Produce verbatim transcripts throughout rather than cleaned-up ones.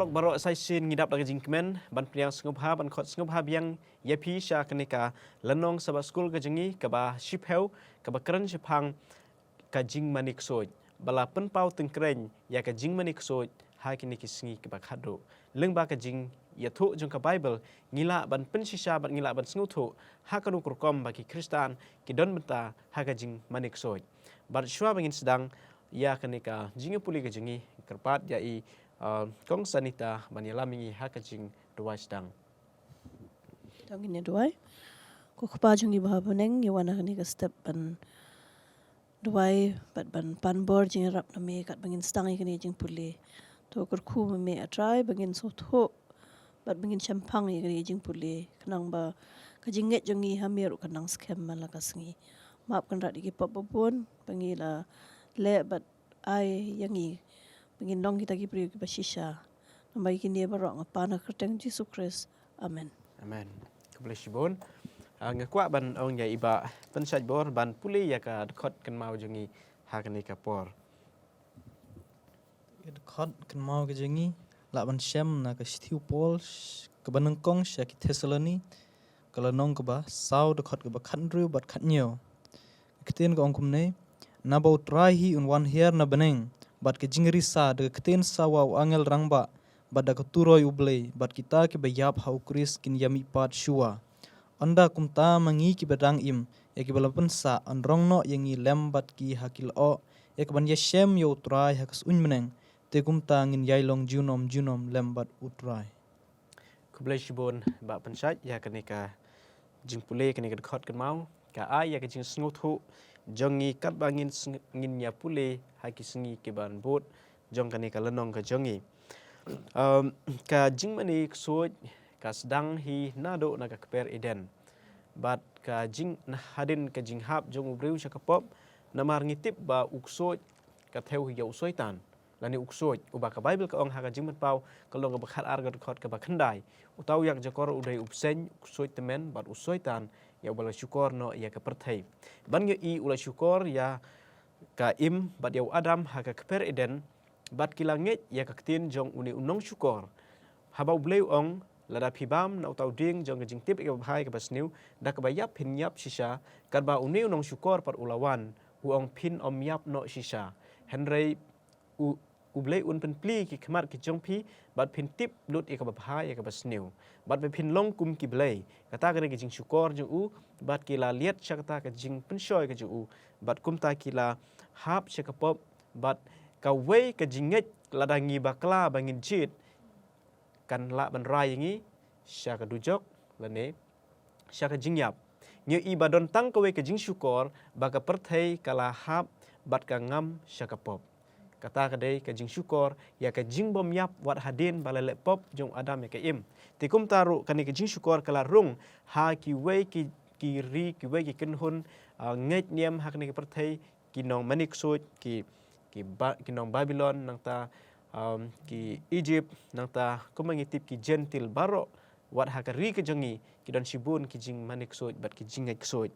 Baroh sa shisien ngi dap da ka jingkmen ban pdiang sngewbha, ban khot sngewbha biang ïa phi sha kane ka lynnong Sabbath School ka jong ngi kaba shiphew, kaba kren shaphang ka jingmane ksuid. Ba la pynpaw tyngkreiñ ïa ka jingmane ksuid ha kine ki sngi kiba khadduh. Lyngba ka jingïathuh jong ka Baibl, ngi lah ban pynshisha bad ngi lah ban sngewthuh ha kano ka rukom ba ki Khristan ki don bynta ha ka jingmane ksuid. Bad shuwa ba ngin sdang ïa kane ka jingïapule ka jong ngi, kyrpad ïa i, uh, Kong Sanita ban ïalam ïa ngi ha ka jingduwai sdang. To ngin ïa duwai. Ko Kpa jong ngi ba ha bneng, ngi wan ha kane ka step ban duwai bad ban pan bor jingïarap na me katba ngin sdang ïa kane ka jingpule. To kyrkhu ma me, A Trai, ba ngin sngewthuh bad ba ngin shemphang ïa kane ka jingpule, khnang ba ka jingngeit jong ngi ha me ruh kan nang skhem man la ka sngi. Map kynrad ïa ki pop ba bun ba ngi la leh bad ai ïa ngi ba ngin long kita ki briew kiba shisha. Namar ïa kine baroh nga pan ha ka kyrteng Jisu Khrist. Amen. Amen. Khublei shibun. Ah, nga kwah ban ong ïa i Bah Pynshait Bor ban pule ïa ka dkhot kynmaw jong ngi ha kane ka por. Ka dkhot kynmaw ka jong ngi lah ban shem na ka shithi u Paul sh-, kaba nyngkong sha ki Thessaloni, ka lynnong kaba saw, dkhot kaba khathynriew bad khathynñiew. Ka ktien ka ong kumne: Naba U Trai hi un wan hiar na bneng bad ka jingrisa, da ka ktien sawa u angel rangbah bad da ka turoi U Blei, bad kita kiba ïap ha U Khrist kin ïamihpat shuwa. Ynda kumta ma ngi kiba dang im, ïa kiba la pynsah, yn rong noh ïa ngi lem bad ki ha ki lyoh, ïa kaban ïashem ïa U Trai ha ka suiñ bneng. Te kumta ngin ïai long junom junom lem bad U Trai. Khublei shibun Bah Pynshait ïa kane ka jingpule, kane ka dkhot kynmaw, ka ai ïa ka jingsngewthuh jong ngi katba ngin sng-, ngin ïa pule ha ki sngi kiban bud jong kane ka lynnong ka jong ngi. Um, ka jingmane ksuid ka sdang hi naduh na ka kper Eden. Bad ka jing-, na hadien ka jinghap jong u briew sha ka pop, namar ngi tip ba u ksuid ka thew hi ïa u Soitan. Lane u ksuid, uba ka Baibl ka ong ha ka Jingpynpaw ka lynnong kaba khatar ka dkhot kaba khyndai: Uta u ïakjakor u dei u bseiñ, u ksuid tymmen, bad u Soitan ïa uba la shukor noh ïa ka pyrthei. Ban ngi ïohi u la shukor ïa ka Im bad ïa u Adam ha ka kper Eden, bad ki la ngeit ïa ka ktien jong une u nongshukor. Haba U Blei u ong, lada phi bam na uta u dieng jong ka jingtip ïa kaba bha ïa kaba sniew, da kaba ïap phin ïap shisha, katba une u nongshukor pat u la wan, u ong, phin ym ïap noh shisha. Hynrei u, U Blei un pynplie ki khmat ki jong phi, bad phin tip lut ïa kaba bha ïa kaba sniew. Bad ba phin long kum ki blei. Kata ka dei ka jingshukor jong u, bad ki la liat sha kata ka jingpynshoi ka jong u, bad kumta ki la hap sha ka pop, bad kawei ka jingngeit, lada ngi bakla ba ngin jied, kan lah ban rai ïa ngi sha ka dujok lane sha ka jingïap. Ngi ïohi ba don tang kawei ka jingshukor ba ka pyrthei ka la hap bad ka ngam sha ka pop. Kata ka dei ka jingshukor ïa ka jingbymïap wat hadien ba la leh pop jong u Adam ïa ka Im. Te kumta ruh kane ka jingshukor ka la rung ha kiwei ki, ki ri, kiwei ki kynhun, ah, ngeit niam ha kane ka pyrthei, ki nongmane ksuid, ki, ki Ba-, ki nong Babilon, nangta, um, ki Egypt, nangta kumba ngi tip ki Jentil baroh, wat ha ka ri ka jong ngi, ki don shibun ki jingmane ksuid bad ki jingngeit ksuid.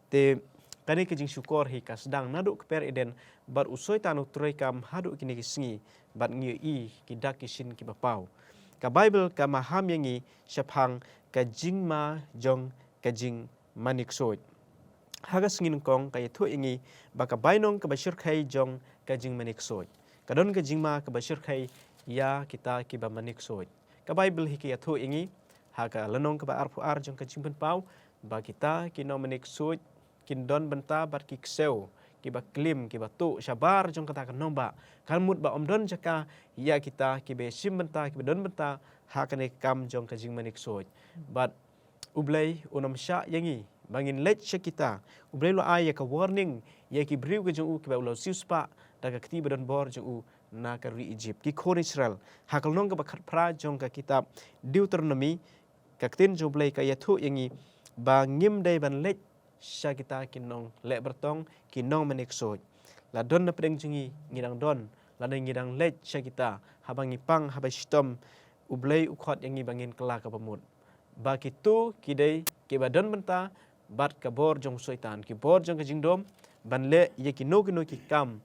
Te kane ka jingshukor hi ka sdang naduh kper Eden, bad u Soitan u treikam haduh kine ki sngi, bad ngi ïohi ki dak ki shin kiba paw. Ka Baibl ka maham ïa ngi shaphang ka jingma jong ka jingmane ksuid. Ha ka sngi nyngkong ka ïathuh ïa ngi ba ka bainong kaba shyrkhei jong ka jingmane ksuid, ka don ka jingma kaba shyrkhei ïa kita kiba mane ksuid. Ka Baibl hi ka ïathuh ïa ngi ha ka lynnong kaba arphew ar jong ka Jingpynpaw, ba kita ki nongmane ksuid kin don bynta bad ki ksew, kiba klim, kiba tuh shabar jong kata ka nongbah. Kan mut ba ym don jaka ïa kita kiba shim bynta, kiba don bynta ha kane ka kam jong ka jingmane ksuid. Bad U Blei un ym shah ïa ngi ba ngin leit sha kita. U Blei u la ai ïa ka warning ïa ki briew ka jong u kiba u la siewspah da ka kti ba don bor jong u na ka ri Egypt, ki khun Israel. Ha ka lynnong kaba khatphra jong ka kitab Deuteronomi, ka ktien jong U Blei ka ïathuh ïa ngi ba ngim dei ban leit sha kita ki nongleh byrtong, ki nongmane ksuid. La don na pdeng jong ngi, ngi dang don, lane ngi dang leit sha kita, haba ngi pang, haba shitom, U Blei u khot ïa ngi ba ngin kylla kaba mut. Ba kito ki dei kiba don bynta bad ka bor jong u Soitan, ki bor jong ka jingdum, ban leh ïa kino kino ki kam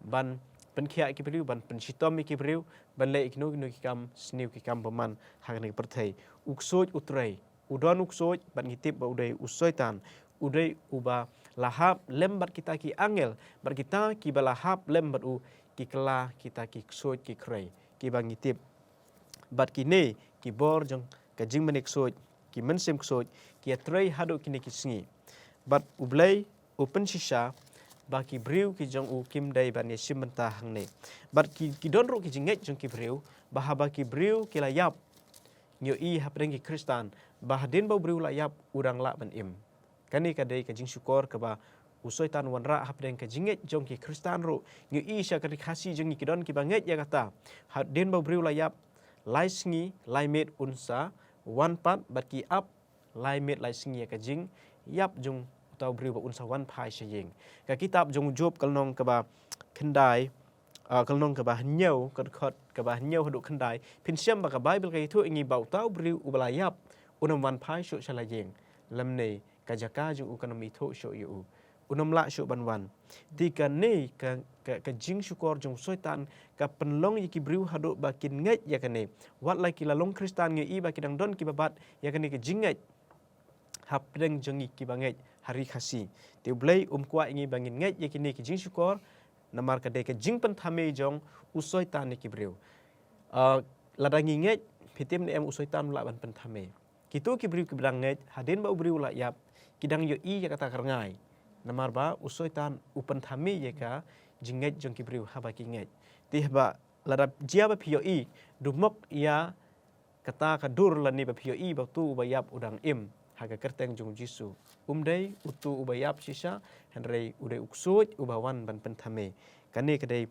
ban pynkhiah ki briew, ban pynshitom ïa ki briew, ban leh ïa kino kino ki kam sniew, ki kam bymman ha kane ka pyrthei. U ksuid u trei, u don u ksuid, bad ngi tip ba u dei u Soitan, u dei uba la hap lem bad kita ki angel, bad kita kiba la hap lem bad u, ki kylla kita ki ksuid ki khrei, kiba ngi tip. Bad kine ki bor jong ka jingmane ksuid, ki mynsiem ksuid, ki ïatrei haduh kine ki sngi. Bad U Blei u pynshisha ba ki briew ki jong u kim dei ban ïashim bynta hangne. Bad ki, ki don ruh ki jingngeit jong ki briew, ba haba ki briew ki la ïap, ngi ïohi hapdeng ki Khristan, ba hadien ba u briew la ïap, u dang lah ban im. Kane ka dei ka jingshukor kaba u Soitan wanrah hapdeng ka jingngeit jong ki Khristan ruh. Ngi ïohi sha ka Ri Khasi jong ngi ki don kiba ngeit ïa kata. Hadien ba u briew la ïap, lai sngi, lai miet un sa wan pat, bad ki ap lai miet lai sngi ïa ka jingïap jong uta u briew ba un sa wan phai sha ïing. Ka kitab jong u Job ka lynnong kaba khyndai, ah, ka lynnong kaba hynñiew, ka dkhot kaba hynñiew haduh khyndai, phin shem ba ka Baibl ka ïathuh ïa ngi ba uta u briew uba la ïap, un ym wan phai shuh sha la ïing, lymne ka jaka jong u kan ym ithuh shuh ïa u. Un ym lah shuh ban wan. Te kane ka, ka, ka jingshukor jong u Soitan ka pynlong ïa ki briew haduh ba kin ngeit ïa kane. Wat la ki la long Khristan, ngi ïohi ba ki dang don kiba bat ïa kane ka jingngeit hapdeng jong ngi kiba ngeit ha Ri Khasi. Te U Blei um kwah ïa ngi ba ngin ngeit ïa kine ki jingshukor, namar ka dei ka jingpynthame jong u Soitan ïa ki briew. Ah, lada ngi ngeit, phi tip ne em, u Soitan u lah ban pynthame. Kito ki briew kiba dang ngeit, hadien ba u briew u la ïap, ki dang ïohi ïa kata ka rngai. Namar ba u Soitan u pynthame ïa ka jingngeit jong ki briew haba ki ngeit. Te haba lada jia ba phi ïohi, dumok ïa kata ka dur lane ba phi ïohi ba uto uba ïap u dang im ha ka kyrteng jong u Jisu. Um dei uto uba ïap shisha, hynrei u dei u ksuid uba wan ban pynthame. Kane ka dei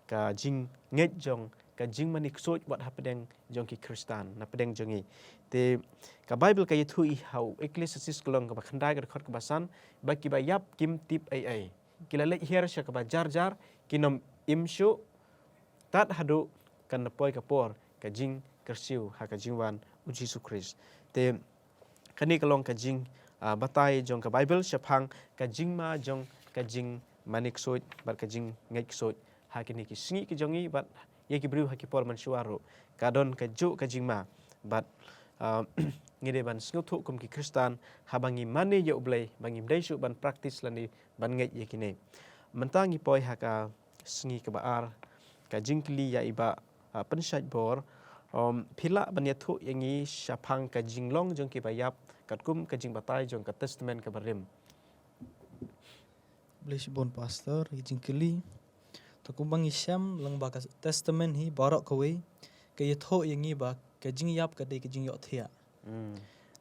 ka jingngeit jong, ka jingmane ksuid wat hapdeng jong ki Khristan, napdeng jong ngi. Te ka Baibl ka ïathuh ïa ngi ha u Ecclesiastes ka lynnong kaba khyndai, ka dkhot kaba san, ba kiba ïap kim tip ei ei. Ki la leit hiar sha kaba jar jar, kin ym im shuh, tad haduh kan da poi ka por ka jingkyrsiew ha ka jingwan u Jisu Khrist. Te kane ka long ka jing, ah, batai jong ka Baibl shaphang ka jingma jong ka jingmane ksuid bad ka jingngeit ksuid ha kine ki sngi ki jong ngi bad ïa ki briew ha ki por mynshuwa ruh. Ka don kajuh ka jingma bad, ah, ngi dei ban sngewthuh kum ki Khristan, haba ngi mane ïa U Blei, ba ngim dei shuh ban practice lane ban ngeit ïa kine. Mynta ngi poi ha ka sngi kaba ar, ka jingkylli ïa i Bah, ah, Pynshait Bor, um, phi lah ban ïathuh ïa ngi shaphang ka jinglong jong kiba ïap, katkum ka jingbatai jong ka Testament kaba rim. Blei shibun Pastor, ïa ka jingkylli. To kumba ngi shem lyngba ka Testament hi baroh kawei, ka ïathuh ïa ngi ba ka jingïap ka dei ka jingïohthiah. Mm.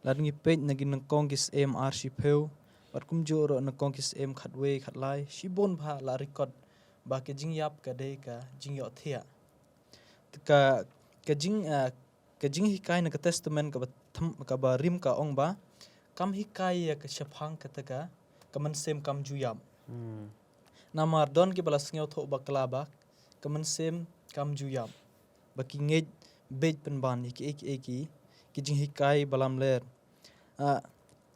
Lada ngi peit na ki nyngkong ki syiem ar shiphew, bad kumjuh ruh nyngkong ki syiem khatwei khatlai, shibun bha la record ba ka jingïap ka dei ka jingïohthiah. Ka, ka jing, ah, ka jinghikai na ka Testament kaba them-, kaba rim ka ong ba, kam hikai ïa ka shaphang kata ka, ka mynsiem kam ju ïap. Hmm. Namar don kiba la sngewthuh bakla ba ka mynsiem kam ju ïap. Ba ki ngeit beit pynban ïa kiei kiei ki, ki jinghikai ba lamler. Ah,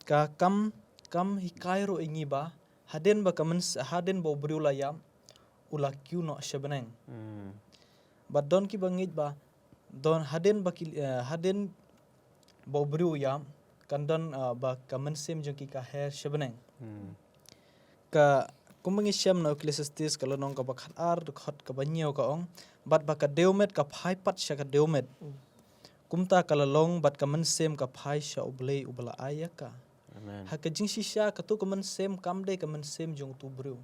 ka kam, kam hikai ruh ïa ngi ba, hadien ba ka myns-, hadien ba u briew la ïap, u la kiew noh sha bneng. Hmm. Bad don kiba ngeit ba, don hadien ba ki, eh, hadien ba u briew u ïap, kan don, eh, ba ka mynsiem jong ki ka her sha bneng. Hmm. Ka, kumba ngi shem na Ecclesiastes ka lynnong kaba khatar, dkhot kaba hynñiew ka ong, bad ba ka dewmet ka phai pat sha ka dewmet. Hmm. Kumta ka la long bad ka mynsiem ka phai sha U Blei uba la ai ïa ka. Amen. Ha ka jingshisha kato ka mynsiem kam dei ka mynsiem jong uto u briew.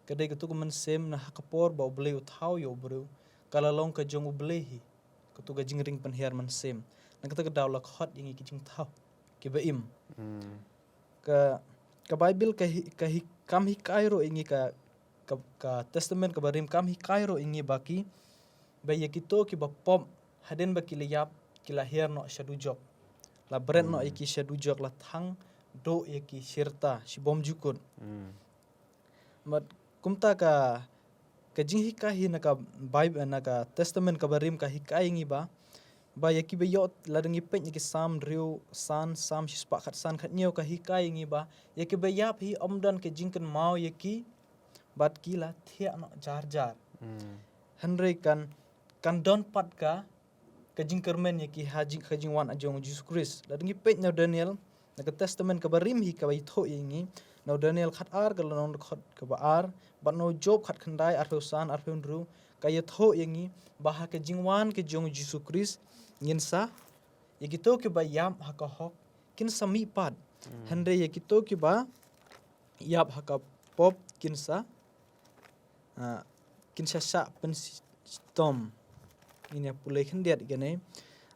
Ka dei kato ka mynsiem na ha ka por ba U Blei u thaw ïa u briew, ka la long ka jong U Blei hi. Kato ka jingring pynhiar mynsiem. Na kata ka daw la khot ïa ngi ki jingthaw kiba im. Hmm. Ka, ka Baibl ka hi-, ka hi-, kam hikai ruh ïa ngi ka, ka, ka Testament kaba rim kam hikai ruh ïa ngi ba ki, ba ïa kito kiba pop, hadien ba ki la ïap, ki la hiar noh sha dujok. La bret noh ïa ki sha dujok, la thang duh ïa ki shirta shibymjukut. Hmm. Bad kumta ka, ka jinghikai hi na ka Baib-, na ka Testament kaba rim ka hikai ïa ngi ba, ba ïa kiba ïoh, lada ngi peit ïa ki Salm hynriew san, Salm shispah khatsan khathynñiew ka hikai ïa ngi ba, ïa kiba ïap hi ym don ka jingkynmaw ïa ki, bad ki la thiah noh jar jar. Hmm. Hynrei kan, kan don pat ka, ka jingkyrmen ïa ki ha jing, ka jingwan jong Jisu Khrist. Lada ngi peit na u Daniel, na ka Testament kaba rim hi kaba ïathuh ïa ngi, na u Daniel khatar ka lynnong dkhot kaba ar, bad na u Job khatkhyndai arphew san arphew hynriew, ka ïathuh ïa ngi, ba ha ka jingwan ka jong Jisu Khrist, ngin sa, ïa kito kiba ïap ha ka hok, kin sa mih pat. Hynrei ïa kito kiba ïap ha ka pop kin sa, ah, kin sa shah pynshitom. Ngin ïa pule khyndiat ïa kane,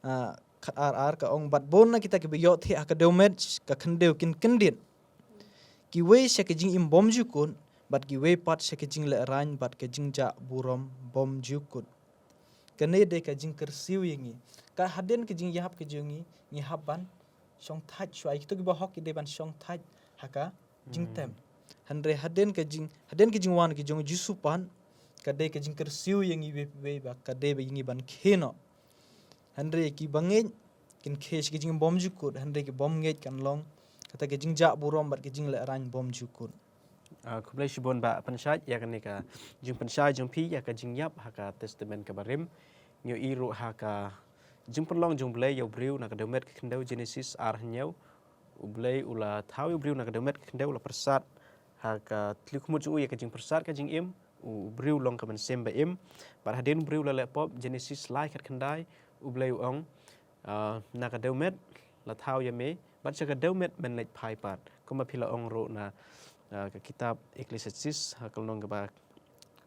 ah, khatar ar ka ong, bad bun na kita kiba ïohthiah ha ka dewmet ka khyndew kin kyndit. Kiwei sha ka jingim bymjukut, bad kiwei pat sha ka jinglehrain, bad ka jingjah burom bymjukut. Kane dei ka jingkyrsiew ïa ngi. Ka hadien ka jingïap ka jong ngi, ngi hap ban shong thait shuwa. Kito kiba hok ki dei ban shong thait ha ka jingtem. Hynrei hadien ka jing, hadien ka jingwan ka jong Jisu pat, ka dei ka jingkyrsiew ïa ngi wei, wei ba ka dei ba ïa ngi ban khie noh. Hynrei kiba ngeit kin khie sha ka jingim bymjukut, hynrei ki bym ngeit kan long kata ka jingjah burom bad ka jinglehrain bymjukut. Ah, khublei shibun Bah Pynshait ïa kane ka jingpynshai jong phi ïa ka jingïap ha ka Testament kaba rim. Ngi ïohi ruh ha ka jingpynlong jong U Blei ïa u briew na ka dewmet ka khyndew, Genesis ar hynñiew. U Blei u la thaw ïa u briew na ka dewmet ka khyndew, u la pyrsad ha ka tliw khmut jong u ïa ka jingpyrsad ka jingim, u briew long ka mynsiem ba im. Bad hadien u briew la leh pop, Genesis lai khatkhyndai, U Blei u ong, ah, na ka dewmet la thaw ïa me, bad sha ka dewmet men leit phai pat. Kumba phi la ong ruh na, ah, ka kitab Ecclesiastes, ha ka lynnong kaba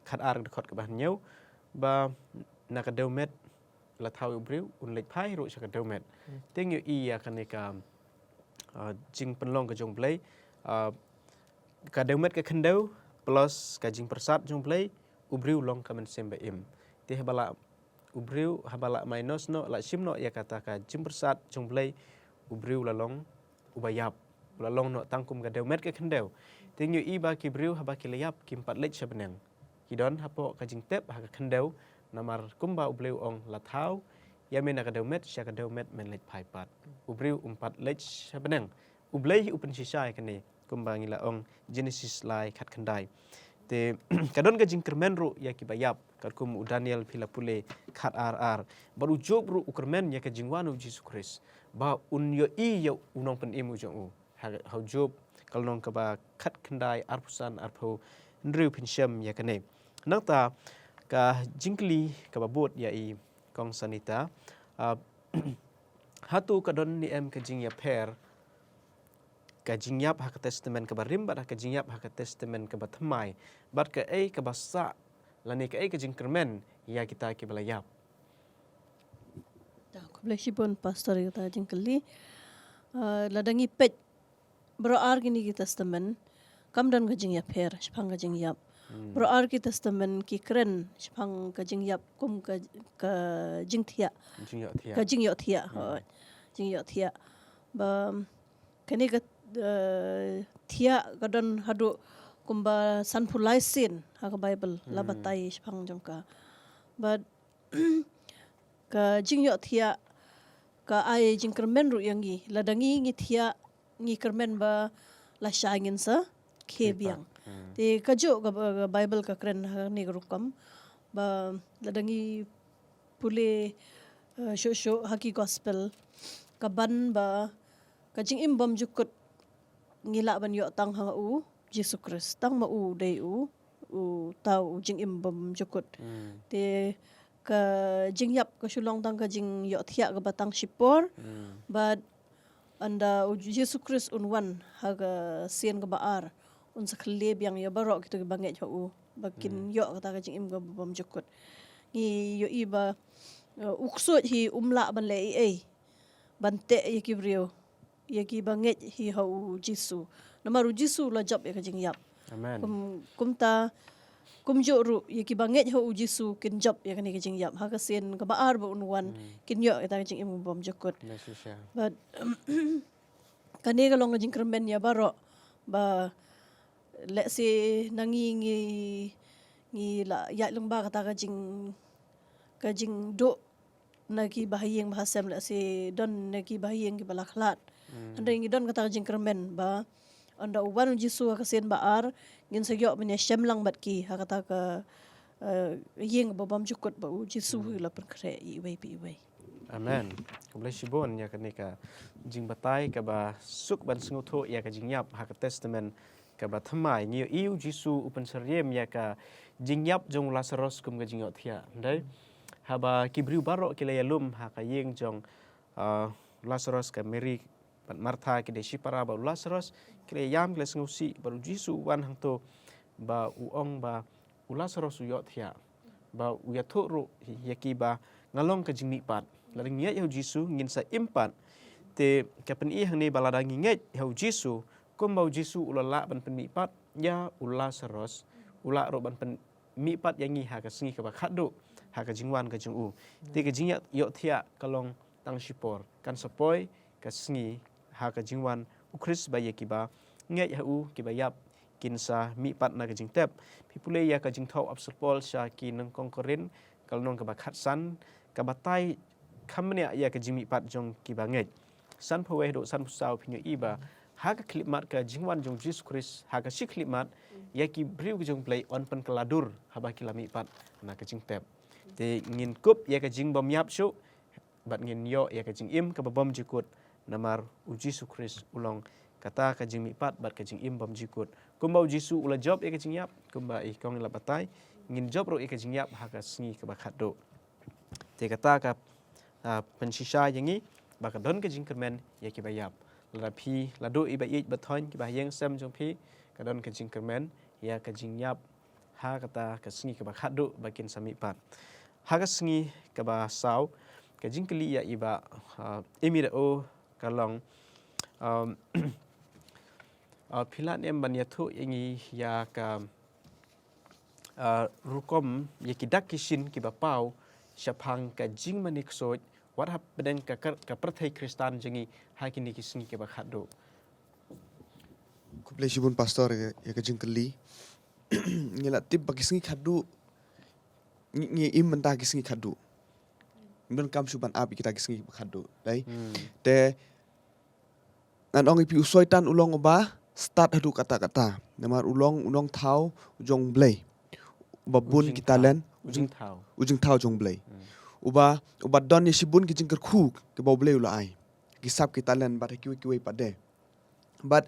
khatar dkhot kaba hynñiew, ba na ka dewmet la thaw ïa u briew, un leit phai ruh sha ka dewmet. Te ngi ïohi ïa kane ka, ah, jingpynlong ka jong U Blei, ah, ka dewmet ka khyndew plus ka jingpyrsad jong U Blei, u briew long ka mynsiem ba im. Te haba la u briew, haba la minus noh, la shim noh ïa kata ka jingpyrsad jong U Blei, u briew la long uba ïap. U la long noh tang kum ka dewmet ka khyndew. Te ngi ïohi ba ki briew haba ki la ïap kim pat leit sha bneng. Ki don hapoh ka jingtep ha ka khyndew, namar kumba U Blei u ong, la thaw ïa me na ka dewmet, sha ka dewmet men leit phai pat. U briew um pat leit sha bneng. U Blei hi u pynshisha ïa kane, kumba ngi la ong, Genesis lai khatkhyndai. Te ka don ka jingkyrmen ruh ïa kiba ïap, katkum u Daniel phi la pule khatar ar. Bad u Job ruh u kyrmen ïa ka jingwan u Jisu Khrist, ba un ïohi ïa u Nongpynim u jong u. Ha, ha u Job ka lynnong kaba khatkhyndai arphew san arphew hynriew phin shem ïa kane. Nangta ka jingkylli kaba bud ïa i Kong Sanita, ah, hato ka don ne em ka jingïapher ka jingïap ha ka Testament kaba rim bad ha ka jingïap ha ka Testament kaba thymmai, bad kaei kaba sah lane kaei ka jingkyrmen ïa kita kiba la ïap? Khublei shibun Pastor ïa kata ka jingkylli. Ah, lada ngi peit baroh ar kine ki Testament, kam don ka jingïapher shaphang ka jingïap. Baroh ar ki Testament ki kren shaphang ka jingïap kum ka, ka jingthiah. Jingïohthiah. Ka jingïohthiah. Hooid. Jingïohthiah. Ba kane ka, eh, thiah ka don haduh kumba sanphew lai sien ha ka Baibl la batai shaphang jong ka. Bad ka jingïohthiah ka ai jingkyrmen ruh ïa ngi. Lada ngi ngi thiah, ngi kyrmen ba lashai ngin sa khie biang. Te kajuh ka, ka Baibl ka kren ha kane ka rukom ba lada ngi pule, eh, shuh shuh ha ki Gospel, ka ban ba ka jingim bymjukut ngi lah ban ïoh tang ha u Jisu Khrist, tang ma u dei u, uta u jingim bymjukut. Te ka jingïap ka shu long tang ka jingïohthiah kaba tang shipor. Bad ynda u Jisu Khrist un wan ha ka sien kaba ar, un sa khlieh biang ïa baroh kito kiba ngeit ha u ba kin ïoh kata ka jingim kaba bymjukut. Ngi ïohi ba, eh, u ksuid hi um lah ban leh ei ei ban teh ïa ki briew, ïa kiba ngeit hi ha u Jisu. Namar u Jisu la jop ïa ka jingïap. Amen. Kum, kumta, kumjuh ruh ïa kiba ngeit ha u Jisu kin jop ïa kane ka jingïap. Ha ka sien kaba ar ba un wan, kin ïoh ïa kata ka jingim bymjukut. Bad kane ka long ka jingkyrmen ïa baroh ba lehse na ngi ngi, ngi la ïaid lyngba kata ka jing, ka jingduh na ki bahaïing bahasem, lehse don na ki bahaïing kiba la khlad. Hynrei ngi don kata ka jingkyrmen ba ynda u wan u Jisu ha ka sien ba ar, ngin sa ïoh ban ïashem lang bad ki ha kata ka, eh, ïing ba bymjukut ba u Jisu u la pynkhreh ïa iwei pa iwei. Amen. Khublei shibun ïa kane ka jingbatai kaba suk ban sngewthuh ïa ka jingïap ha ka Testament kaba thymmai. Ngi ïohi u Jisu u pynsyriem ïa ka jingïap jong u Lasaros kum ka jingïohthiah. Hynrei haba ki briew baroh ki la ïalum ha ka ïing jong, ah, Lasaros, ka Mary bad Martha ki dei shipara bad u Lasaros, ki la ïam, ki la sngewsih, bad u Jisu u wan hangto ba u ong ba u Lasaros u ïohthiah, ba u ïathuh ruh ïa ki ba nga long ka jingmihpat. Lada ngi ngeit ïa u Jisu ngin sa im pat. Te ka pyni hangne ba lada ngi ngeit ïa u Jisu, kumba u Jisu u la lah ban pynmihpat ïa u Lasaros, u lah ruh ban pynmihpat ïa ngi ha ka sngi kaba khatduh ha ka jingwan ka jong u. Te ka jingïohthiah ka long tang shipor, kan sa poi ka sngi ha ka jingwan u Khrist ba ïa kiba ngeit ha u, kiba ïap, kin sa mihpat na ka jingtep. Phi pule ïa ka jingthoh u Apostol Paul sha ki nongkong Korinth, ka lynnong kaba khatsan, ka batai kham bniah ïa ka jingmihpat jong kiba ngeit. Sanphew wei haduh sanphew saw, phin ïohi ba ha ka khyllipmat ka jingwan jong u Jisu Khrist, ha ka shi khyllipmat, ïa ki briew ki jong U Blei yn pynkylla dur haba ki la mihpat na ka jingtep. Te ngin kup ïa ka jingbymïap shuh, bad ngin ïoh ïa ka jingim kaba bymjukut, namar u Jisu Khrist u long kata ka jingmihpat bad ka jingim bymjukut. Kumba u Jisu u la jop ïa ka jingïap, kumba i kong i la batai, ngin jop ruh ïa ka jingïap ha ka sngi kaba khatduh. Te kata ka, ah, pynshisha ïa ngi ba ka don ka jingkyrmen ïa kiba ïap. Lada phi la duh iba ïeit ba thoiñ, kiba ha ïing sem jong phi, ka don ka jingkyrmen ïa ka jingïap ha kata ka sngi kaba khatduh ba kin sa mihpat. Ha ka sngi kaba saw, ka jingkylli ïa i Bah, ah, Imi Da O ka long, um, ah, phi lah ne em ban ïathuh ïa ngi ïa ka, ah, rukom ïa ki dak ki shin kiba paw shaphang ka jingmane ksuid, wat hapdeng ka kar-, ka pyrthei Khristan jong ngi ha kine ki sngi kiba khatduh. Khublei shibun Pastor ïa, ïa ka jingkylli. Ngi la tip ba ki sngi khatduh, ngi, ngi im mynta ki sngi khatduh. Ngim donkam shuh ban ap ïa kita ki sngi khatduh. Dei. Hmm. Te ngan ong ïa phi, u Soitan u long uba stad haduh katta katta. Namar u long u nongthaw jong U Blei, uba bun ki talent, u jing-, u jingthaw jong U Blei. Hmm. Uba, uba don ïa shibun ki jingkyrkhu kiba U Blei u la ai. Ki sap ki talent bad ha kiwei kiwei pat de. Bad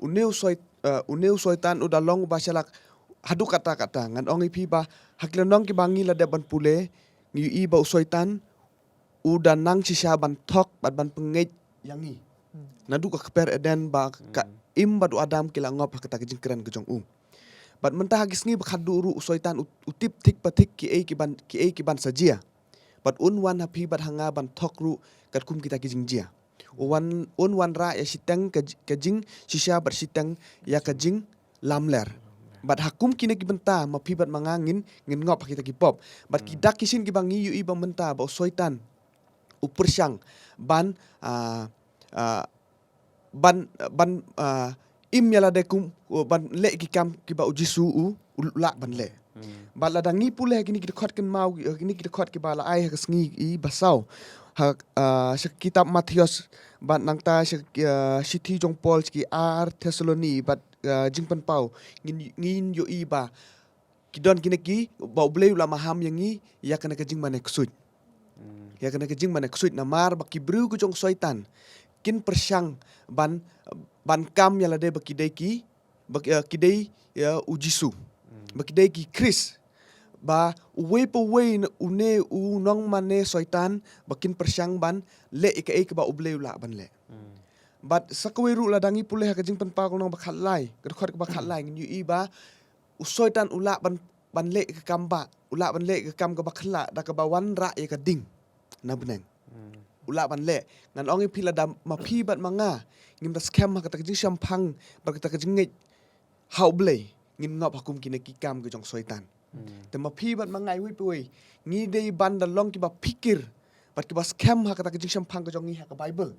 une u Soi-, eh, une u Soitan u da long uba shalak haduh katta katta. Ngan ong ïa phi ba ha ki lynnong kiba ngi la dep ban pule, ngi ïohi ba u Soitan u da nang shisha ban thok bad ban pynngeit ïa ngi. Hmm. Naduh ka kper Eden ba ka, hmm, Im bad u Adam ki la ngop ha kata ka jingkren ka jong u. Bad mynta ha ki sngi ba khatduh ruh u Soitan u, u tip thik pa thik kiei kiban, kiei kiban sa jia. Bad un wan ha phi bad ha nga ban thok ruh katkum kita ki jingjia. U wan, un wanrah ïa shiteng ka j-, ka jingshisha bad shiteng ïa ka jinglamler. Bad ha kum kine ki bynta ma phi bad ma nga ngin, ngin ngop ha kita ki pop. Bad ki, hmm, dak ki shin kiba ngi ïohi ba mynta ba u Soitan u pyrshang ban, ah, ah, ban, ban, ah, im ïa lade kum, uh, ban leh ki kam kiba u Jisu u, u lah ban leh. Hmm. Bad lada ngi pule ha kine ki dkhot kynmaw, ha kine ki dkhot kiba la ai ha ka sngi i ba saw. Ha, ah, sha kitab Mathaios bad nangta sha, ah, shithi jong Paul sha ki ar Thessaloni bad, ah, Jingpynpaw. Ngin, ngin ïohi ba ki don kine ki, ba U Blei u la maham ïa ngi ïa kane ka jingmane ksuid. Hmm. Ïa kane ka jingmane ksuid namar ba ki briew ki jong u Soitan kin pyrshang ban, ban kam ïa lade ba ki dei ki, ba ki, eh, ki dei, eh, u Jisu. Hmm. Ba ki dei ki Khrist. Ba uwei pa uwei une u nongmane Soitan ba kin pyrshang ban leh ïa kaei kaba U Blei u lah ban leh. Hmm. Bad sa kawei ruh lada ngi pule ha ka Jingpynpaw ka lynnong ba khatlai, ka dkhot kaba khatlai, ngin ïohi ba u Soitan u lah ban, ban leh ka kam ba, u lah ban leh ka kam kaba khlak da kaba wanrah ïa ka ding na bneng. Hmm. U lah ban leh. Ngan ong ïa phi lada ma phi bad ma nga ngim da skhem ha kata ka jingshemphang bad kata ka jingngeit ha U Blei, ngin ngop ha kum kine ki kam ki jong u Soitan. Hmm. Te ma phi bad ma nga iwei pa iwei ngi dei ban da long kiba phikir bad kiba skhem ha kata ka jingshemphang ka jong ngi ha ka Baibl.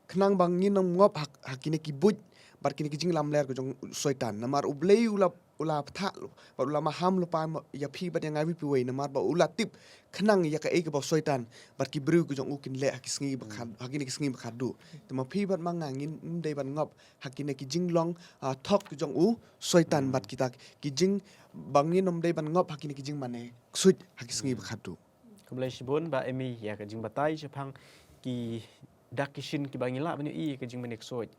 Khnang ba ngin ym ngop ha, ha kine ki buit bad kine ki jinglamler ka jong u Soitan. Namar U Blei u la, u la pynthah bad u la maham lypa ïa phi bad ïa nga iwei pa iwei namar ba u la tip khnang ïa kaei kaba u Soitan bad ki briew ki jong u kin leh ha ki sngi ba khad, ha kine ki sngi ba khatduh. Te ma phi bad ma nga ngin ym dei ban ngop ha kine ki jinglong, ah, thok ki jong u Soitan bad kita ki jing ba ngin ym dei ban ngop ha kine ki jingmane ksuid ha ki sngi ba khadduh. Khublei shibun Bah Amy ïa ka jingbatai shaphang ki dak ki shin kiba ngi lah ban ïohi ïa ka jingmane ksuid.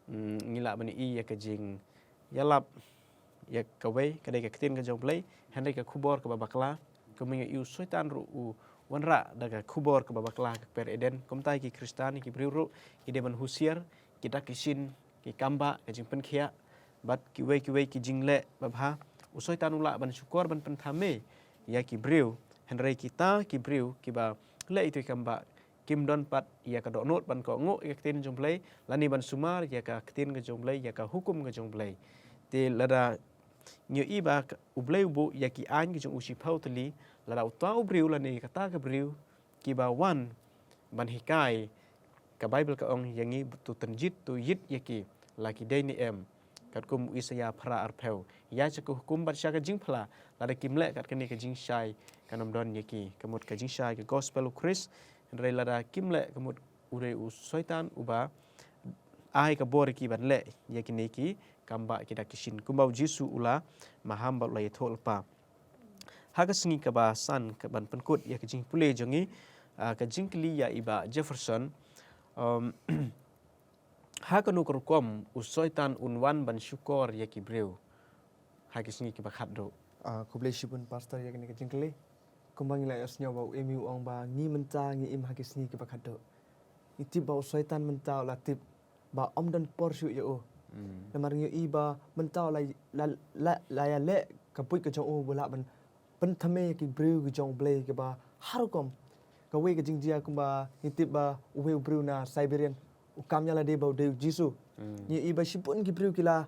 Ngi lah ban ïohi ïa ka jingïalap ïa kawei ka dei ka ktien ka jong U Blei, hynrei ka khubor kaba bakla. Kumba ngi ïohi u Soitan ruh u wanrah da ka khubor kaba bakla ha ka kper Eden. Kumta ïa ki Khristan, ïa ki briew ruh ki dei ban husiar, ki dak ki shin, ki kambah, ka jingpynkhiah bad kiwei kiwei ki jingleh babha. U Soitan u lah ban shukor ban pynthame ïa ki briew, hynrei kita ki briew kiba leh ïa ki kambah kim don pat ïa ka dohnud ban kohnguh ïa ka ktien jong U Blei lane ban sumar ïa ka ktien ka jong U Blei, ïa ka hukum ka jong U Blei. Te lada ngi ïohi ba U Blei u buh ïa ki aiñ ki jong u shiphew tylli, lada uta u briew lane kata ka briew kiba wan ban hikai, ka Baibl ka ong ïa ngi to tynjit to ïit ïa ki la ki dei ne em. Katkum u Isaïah phra arphew, ïa sha ka hukum bad sha ka jingphla, lada kim leh kat kane ka jingshai kan ym don ïa ki. Ka mut ka jingshai ka gospel u Khrist, hynrei lada kim leh ka mut u dei u Soitan uba ai ka bor ïa ki ban leh ïa kine ki kambah ki dak ki shin. Kumba u Jisu u la maham bad u la ïathuh lypa. Ha ka sngi kaba san ka ban pynkut ïa ka jingpule jong ngi, ka jingkylli ïa i Bah Jefferson, ha kano ka rukom u Soitan un wan ban shukor ïa ki briew ha ki sngi kiba khadduh? Khublei shibun Pastor ïa kane ka jingkylli. Kumba ngi la ïohsngew ba u Amy u ong ba ngi mynta ngi im ha ki sngi kiba khadduh. Ngi tip ba u Soitan mynta u la tip ba ym don por shuh ïa u. Namar ngi ïohi ba mynta u la la la ïaleh ka buit ka jong u ba lah ban pynthame ïa ki briew ki jong U Blei kiba har rukom. Kawei ka jingjia kumba ngi tip ba uwei u briew na Siberian u kam ïalade ba u dei u Jisu. Ngi ïohi ba shibun ki briew ki la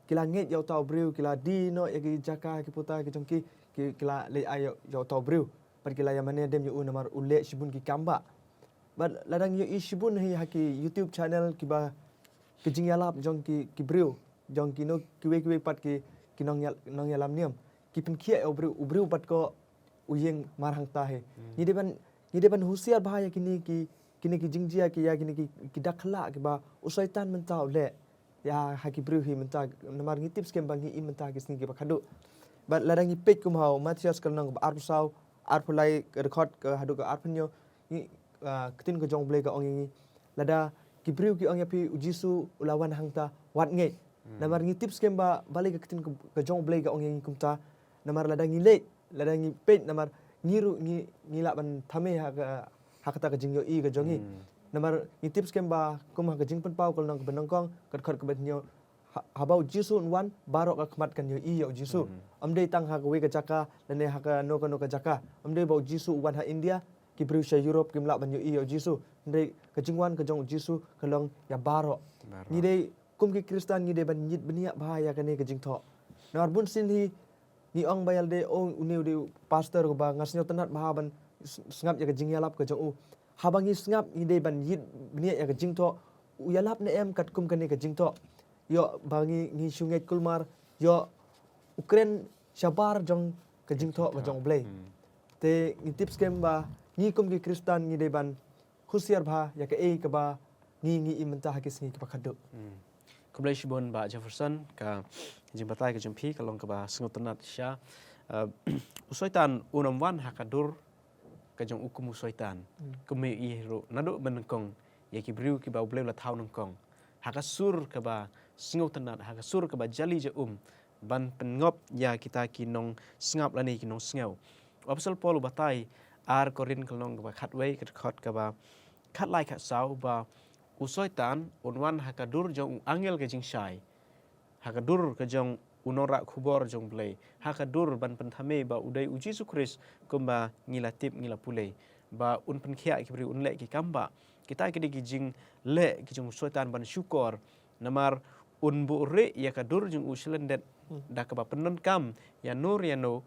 ki la ngeit ïa uta u briew, ki la die noh ïa ki jaka ki puta ki jong ki, ki la leit ai ïa uta u briew. Bad ki la ïa mane dem ïa u namar u leh shibun ki kam ba. Bad lada ngi ïohi shibun hi ha ki YouTube channel kiba ki jingïalap jong ki briew, jong kino kiwei kiwei pat ki nongïalam niam, ki pynkhiah ïa u briew, u briew bad ko u ïeng mar hangta hi. Ngi dei ban ngi dei ban husiar bha ïa kine ki kine ki jingjia ki ïa kine ki dak khyllah kiba u Soitan mynta u leh ïa ha ki briew hi mynta, namar ngi tip skhem ba ngi im mynta ha ki sngi kiba khadduh. Bad lada ngi peit kum ha u Mathaios ka lynnong kaba arphew saw, arphew lai ka dkhot ka haduh ka arphew hynñiew, ngi, ka ktien ka jong U Blei ka ong ïa ngi, lada ki briew ki ong ïa phi u Jisu u la wan hangta, wat ngeit. Namar ngi tip skhem ba balei ka ktien ka jong U Blei ka ong ïa ngi kumta. Namar lada ngi leit, lada ngi peit, namar ngi ruh ngi ngi lah ban thame ha ka ha kata ka jingïohi ka jong ngi. Namar ngi tip skhem ba kum ha ka Jingpynpaw ka lynnong kaba nyngkong ka dkhot kaba hynñiew, haba u Jisu un wan baroh ka khmat kan ïohi ïa u Jisu. Ym dei tang ha kawei ka jaka lane ha kano kano ka jaka. Ym dei ba u Jisu u wan ha India, ki briew sha Europe kim lah ban ïohi ïa u Jisu. Hynrei ka jingwan ka jong u Jisu ka long ïa baroh. Ngi dei kum ki Khristan ngi dei ban ïit bniah bha ïa kane ka jingthoh. Namar bun sien hi ngi ong ba ïa lade, oh, une u dei u pastor, ba nga sngewtynnat bha ban sngap ïa ka jingïalap ka jong u. Haba ngi sngap ngi dei ban ïit bniah ïa ka jingthoh, u ïalap ne em katkum kane ka jingthoh. Ïoh ba ngi ngi shu ngeit kulmar, ïoh u kren shabar jong ka jingthoh ka jong U Blei. Te ngi tip skhem ba ngi kum ki Khristan ngi dei ban husiar bha ïa kaei kaba ngi ngi im mynta ha ki sngi kiba khadduh. Khublei shibun Bah Jefferson, ka jingbatai ka jong phi ka long kaba sngewtynnat shisha. U Soitan un ym wan ha ka dur ka jong u kum u Soitan. Kum i ruh naduh mynnyngkong ïa ki briew kiba U Blei u la thaw nyngkong ha ka sur kaba sngewtynnat, ha ka sur kaba jali ja um, ban pynngop ïa kita ki nongsngap lane ki nongsngew. U Apostol Paul u batai, ar Korinth ka lynnong kaba khatwei ka dkhot kaba khatlai khatsaw, ba u Soitan un wan ha ka dur jong u angel ka jingshai, ha ka dur ka jong u nongrah khubor jong U Blei, ha ka dur ban pynthame ba u dei u Jisu Khrist kumba ngi la tip ngi la pule, ba un pynkhiah ki briew, un leh ki kam ba. Kita ki dei ki jingleh ki jong u Soitan ban shukor. Namar un buhrieh ïa ka dur jong u sha lyndet da kaba pyndonkam ïa no ïa no,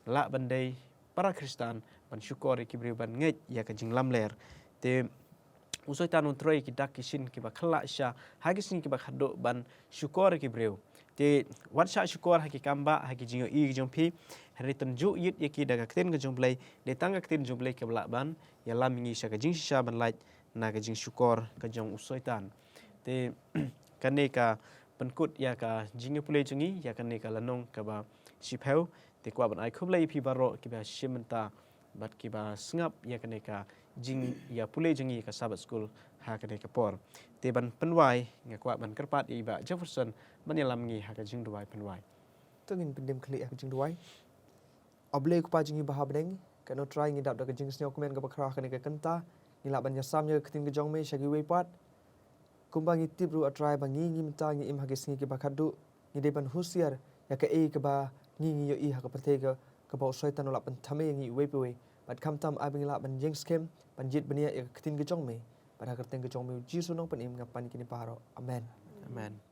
lah ban dei para Khristan ban shukor ïa ki briew, ban ngeit ïa ka jinglamler. Te u Soitan un trei ki dak ki shin kiba khlak sha ha ki sngi kiba khadduh ban shukor ïa ki briew. Te wat shah shukor ha ki kam ba, ha ki jingïohi ki jong phi, hynrei tynjuh ïit ïa ki da ka ktien ka jong U Blei. Dei tang ka ktien jong U Blei kaba lah ban ïalam ïa ngi sha ka jingshisha ban lait na ka jingshukor ka jong u Soitan. Te kane ka pynkut ïa ka jingïapule jong ngi ïa kane ka lynnong kaba shiphew. Te kwah ban ai khublei ïa phi baroh kiba shim bynta bad kiba sngap ïa kane ka jingïapule jong ngi ka Sabbath School ha kane ka por. Te ban pynwai nga kwah ban kyrpad ïa i Bah Jefferson ban ïalam ngi ha ka jingduwai pynwai. To ngin pyndem khlieh ha ka jingduwai. A Blei Kpa jong ngi ba ha bneng, kano Trai ngi dap da ka jingsngewkmen kaba khraw ha kane ka kynta, ngi lah ban ïasam ïa ka ktien ka jong me sha kiwei pat. Kumba ngi tip ruh A Trai ba ngi ngi mynta ngi im ha ki sngi kiba khatduh, ngi dei ban husiar ïa kaei kaba ngi ngi ïohi ha ka pyrthei ka, kaba u Soitan u lah ban thymmai ïa ngi iwei pa iwei. Bad khamtam ai ba ngi lah ban ïeng skhem, ban jied bniah ïa ka ktien ka jong me. Bad ha ka kyrteng ka jong me u Jisu Nongpynim nga pan ïa kine baroh. Amen. Amen.